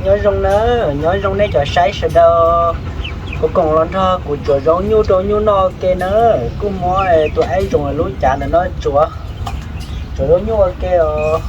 Nyob zoo na, nyob zoo nej cov saib sawv daws. Kuv koom los nrog kuv tsuav zaub nyuj rau nyuj noj ua ke na. Kuj muab tus aib zoo lub cav ntawm no tsuav, tsuav zaub nyuj ua ke os.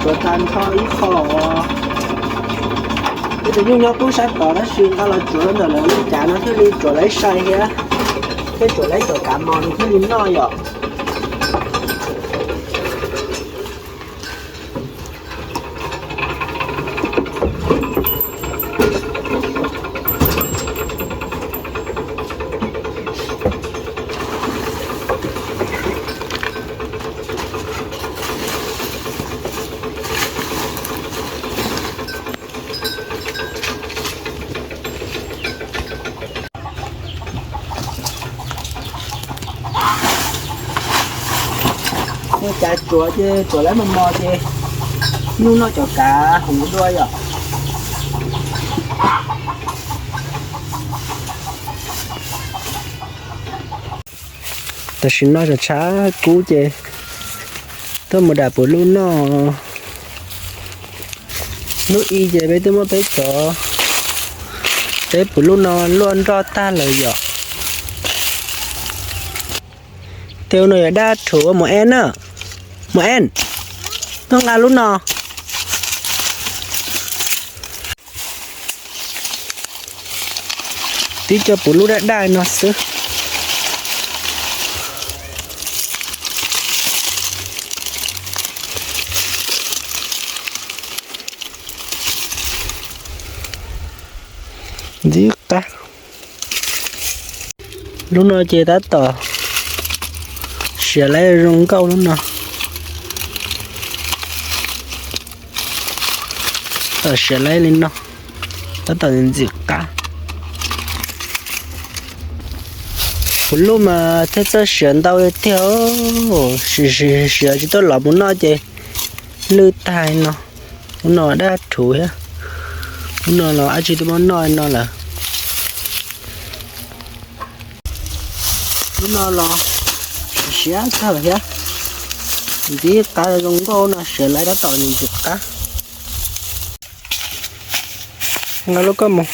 Tsuav tag nrho ib qho. Ib tus nyuj nyob pub sab tod tab sis nqa los tsuav rau ntawm lawv lub cav no thiaj li tsuav lawv ib sai thiab, thiab tsuav lawv ib cov kav mos nws thiaj li noj yom. Ua cas tsuav ces tsuav lawv mos mos ces nyuj noj cov kav huv dua yom. Tam sim no tshav tshav kub ces tuaj mus dam puv luj noj. Hnub i ces peb twb muab peb cov, peb puv luj no luaj nroj tag lawm yom. Tej no yog dab rhuv mus en na, mus en, tuaj nqa lub no. Twb coj puv luj daj daj no xwb. Ntxim qab. Lub no ces tab tom siav laiv zoo nkauj lub no. Tab tom siav laiv li no, tab tom ntxim qab. Puv luj mas thiaj txawj siav ntau tiag, siav tsis tuaj los mus noj ces lwj tag no. Lub no daj rhuv thiab. Lub no los dab tsi tuaj muab noj no lawm. Lub no los siav tag thiab. Ntxim qab zoo nkauj no siav laiv tab tom ntxim qab. Nqa lub koj mus,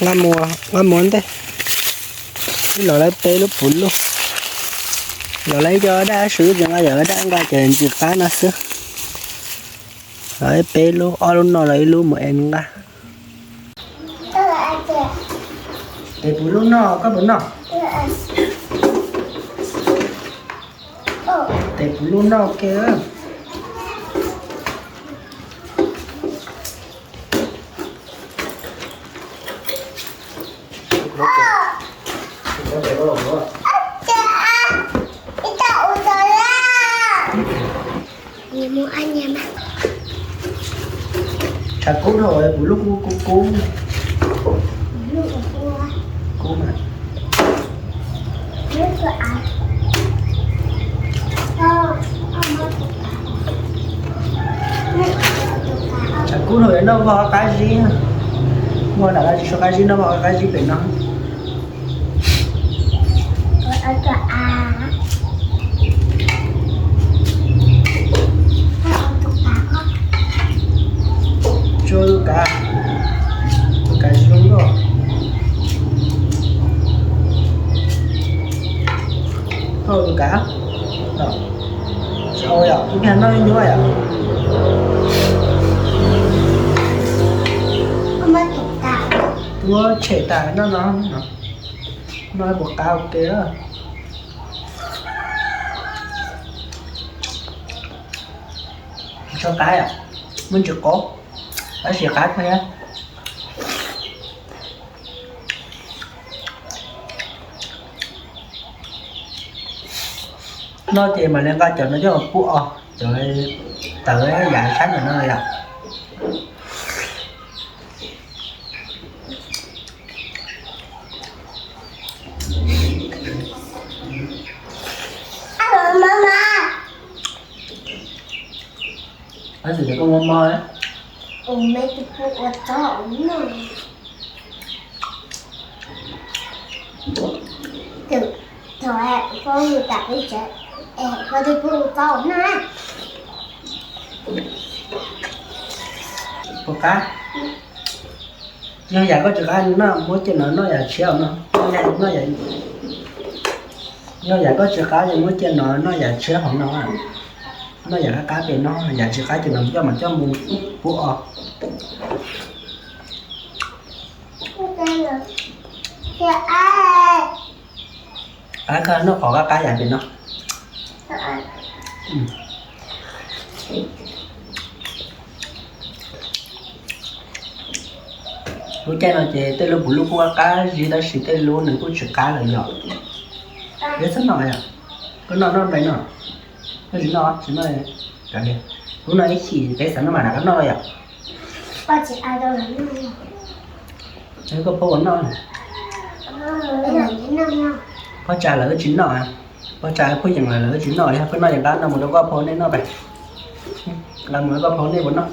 nqa mus, nqa mus ntej. Wb los lawv peb lub puv luj. Los lawv ib co daj swb ces nqa yam daj nqa ces ntxim qab no xwb. Los peb lub, ob lub no los ib lub mus es nqa. Tes puv luj noj, koj puas noj? Tes puv luj noj ke. Kub dhau, kuv lub kub kub kub. Kub mas. Kub dhau noj vog qab zib. Muaj nram no tsis tshua qab zib, noj vog qab zib pem no. Tsuag tus kav, tus kav tsis zoo nkauj. Koj tus kav, tsis au yom, ib pliag noj nyuaj yom. Muab tshem tas noj no, noj puas qab ua ke. Tsis tshua qab yom, muaj ntsis qaub, tab sis qab kawg thiab. Noj ces mam li nqa cov no coj mus pub os, cov tawv yam saib ntawm no yom. Tab sis koj mob mob, puas qab? Yog yam koj tsis qab noj muab cia no noj yam tshiab no. Yog yam koj tsis qab ces muab cia no noj yam tshiab hauv no. Noj yam qab qab pem no, yam tsis qab ces no coj mas coj mus pub os. Qab koj noj qhov qab qab yam pem no. Lub caij no ces tej lub puv lub kuj qab zib tab sis tej lub nws kuj tsis qab lawm yom. Peb txhob noj yom. Koj noj noj nplai no. Koj tsis noj tsis noj. Lub no ib chim peb xav noj mas rov qab noj yom. Koj phob ua noj. Pob tsa lawv wb tsis noj, pob tsa phob yeem lawv wb tsis noj, yog koj noj yeej qab no mus rau koj phau nej noj pem. Nqa mus rau koj phau nej puas noj?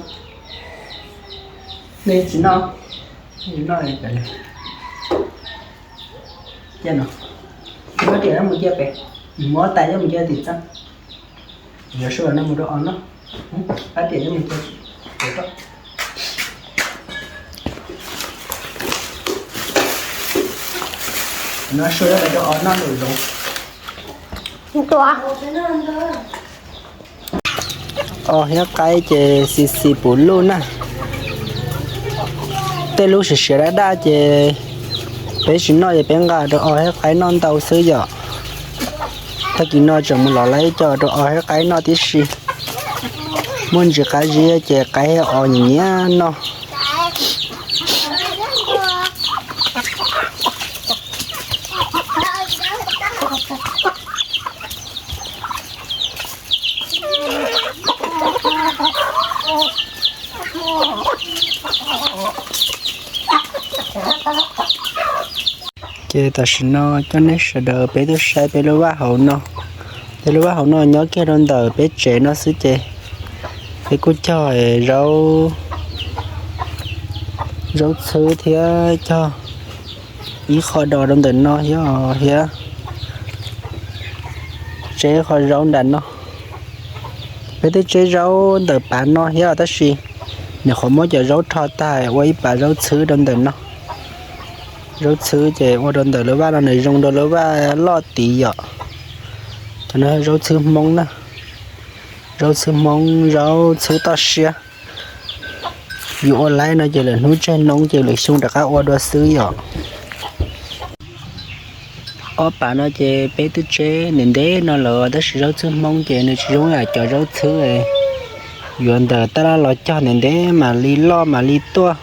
Nej tsis noj, nej tsis noj. Cia no, muab riam mus cia pem, muab tais coj mus cia tim txaj. Yuav sua no mus rau os noj, rab riam coj mus cia. No sua rau os noj lwm zoov. Os thiab qaib ces xis xis puv luj na. Tej lub siav siav daj daj ces peb tsis noj ces peb nqa rau os thiab qaib noj ntau xwb yom. Tag kis no tseem mus lov lawv ib co rau os thiab qaib noj tib si. Muaj ntsis qab zib ces qaib thiab os nyiam nyiam noj. Ces tam sim no coj nej sawv daws peb tuaj saib peb lub vaj hauv no. Peb lub vaj hauv no nyob kiag rau ntawm peb tsev no xwb ces peb kuj cog zaub, zaub txhwb thiab cog ib qho dos rau ntawm no thiab, thiab tseb qhov zaub nram no. Peb twb tseb zaub ntawm pav no thiab tab sis nyuam qhuav muab cov zaub rho tag ua ib pav zaub txhwb rau ntawm no. Zaub txhwb ces ua rau ntawm lub vaj no nws zoo rau lub vaj loj tid yom. Cov no zaub txhwb Hmoob na, zaub txhwb Hmoob, zaub txhwb toj siab. Yus ua laib no ces lwm hnub tseg noob ces lwm xyoo rov qab ua dua xwb yom. Ob pav no ces peb twb tseb ntev ntev no lawm tab sis zaub txhwb Hmoob ces nws tsis zoo yam cov zaub txhwb yuav ntawm taj laj los cog ntev ntev mam li loj mam li tuaj.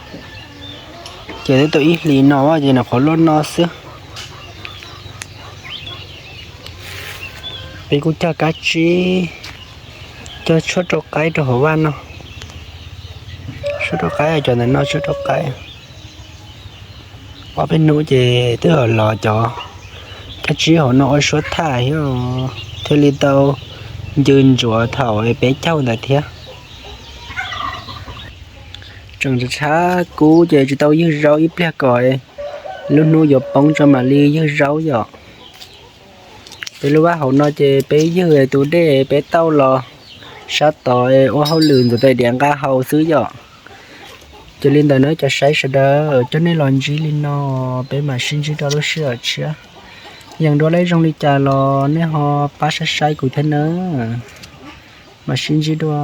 Ces twb tau ib hlis no ces nws qhuav luaj no xwb. Peb kuj cog kab tsib, cog tshuab rau qaib rau hauv vaj no. Rau qaib, cov ntawm no tsuas rau qaib. Ob peb hnub ces twb los cov kab tsib hauv no ua suab thaj thiab, thiaj li tau ncw ntsuav thaum peb caug ntawd thiab. Tseem tshab kub ces tsis tau ywg zaub ib pliag kom lub hnub yuav poob tso mam li ywg zaub yom. Peb lub vaj hauv no ces peb ywg tus dej peb tauj los sab tod ua hauj lwm ntxuav tais diav nqa haus xwb yom. Ces li ntawd na cov saib sawv daws, coj nej los ntsib li no, peb mam sib ntsib rau lub sij hawm tshiab. Yeej dua lawm zoo li cas los nej ho pab saib saib kuv thiab nawb. Mam sib ntsib dua.